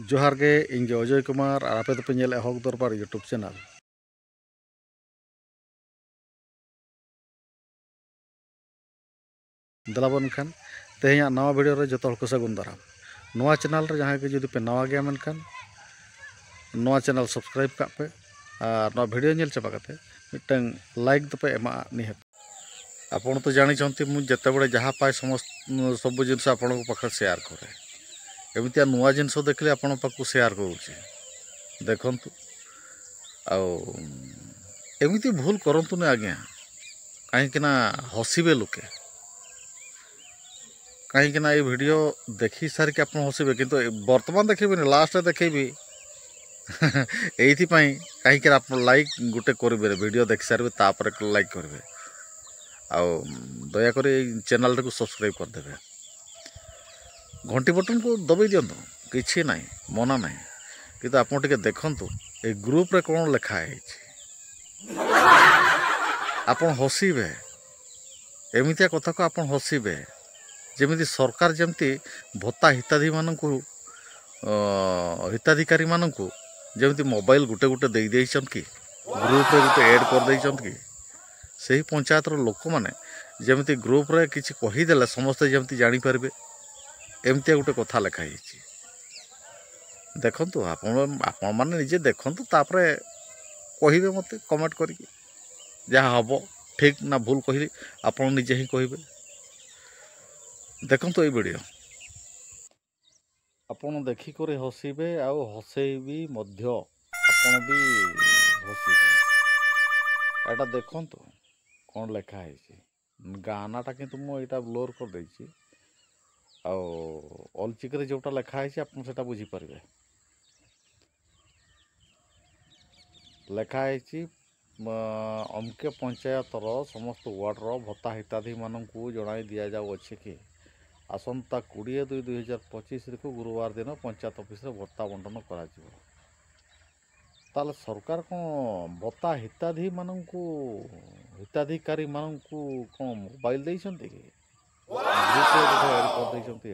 जोहार गे इन अजय कुमार और आपे तो पे हक दरबार यूट्यूब चैनल। दलाबन खान तेहें नवा भिडियो रे जतो को सगुन दाराम। नवा चैनल रे जहां के जुदी पे नवा गया मेनखान नवा चैनल सब्सक्राइब का पे और नवा भिडियो नेल चाबा कते मिटंग लाइक तो पे एमा निहत। आपण तो जानि चंती मु जते बड़े जहां पाए समस्त सब जिनिस आपण को पाखे शेयर करे एमितिया नुआ जिनिस देखले आपण पाखु शेयर करूची। देखंतु आउ एमिति भूल करंतु ने आज्ञा काहे ना हसिबे लोके कहीं ना ये भिडियो देखी सारिक आप हसबे किंतु बर्तमान देखिए लास्ट देखी एथपाई कहीं आप लाइक गोटे करेंगे भिडियो देखी सारे तापर लाइक करेंगे आउ दयाकर चैनल टाक सब्सक्राइब करदे घंटी बटन को दबे दिंतु किसी ना मना ना कि आप देखु ए ग्रुप रे कौन लिखा है आप हसबे एमितिया कथा को आप हसबे जमी सरकार जमती भत्ता हिताधि मानक हिताधिकारी मानक जमी मोबाइल गोटे गोटे दे देछन कि ग्रुप रे गोटे ऐड कर देछन कि सेही पंचायत रो लोक माने जमी ग्रुप रे किछि कहि देले समस्त जमी जानि परबे एमतिया गोटे कथा लेखा होईछि। देखंतु आपण आपण माने निजे देखंतु तापरे कहिबे मते कमेंट करिकी जहा हबो ठीक ना भूल कहिली आपण निजे ही कहिबे। देखो ये भिडियो आपण देखी करे हसीबे आउ हसेबी मध्य आपण भी हसीबे। एटा देखंतु कोन लेखा होईछि गानाटा किन्तु मु एटा ब्लर कर देछि आउ अलचिकरे जोटा लेखा होईछि आपण सेटा बुझी परबे। लेखा होईछि अमके पंचायतर समस्त वार्डर भत्ता हिताधि मानकु जणाई दिया जाउ अछि कि आसंता 20/2/2025 को गुरुवार दिन पंचायत अफिस भत्ता बंटन कराजिबो। ताले सरकार कौन भत्ता हिताधि मानकु हिताधिकारी मानकु कौन मोबाइल देइछन्ति कि ग्रुप रे ऐड कर देइछन्ति।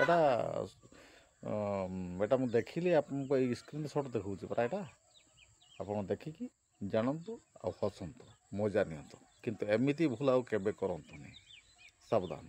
एटा एटा मु देखिली आपनको ए स्क्रीन शॉट देखउछि परा एटा आपण देखिकी जानंतु आ हसंतु मजा नियंतु किंतु एमिति भूल आउ केबे करंतुनी। सावधान।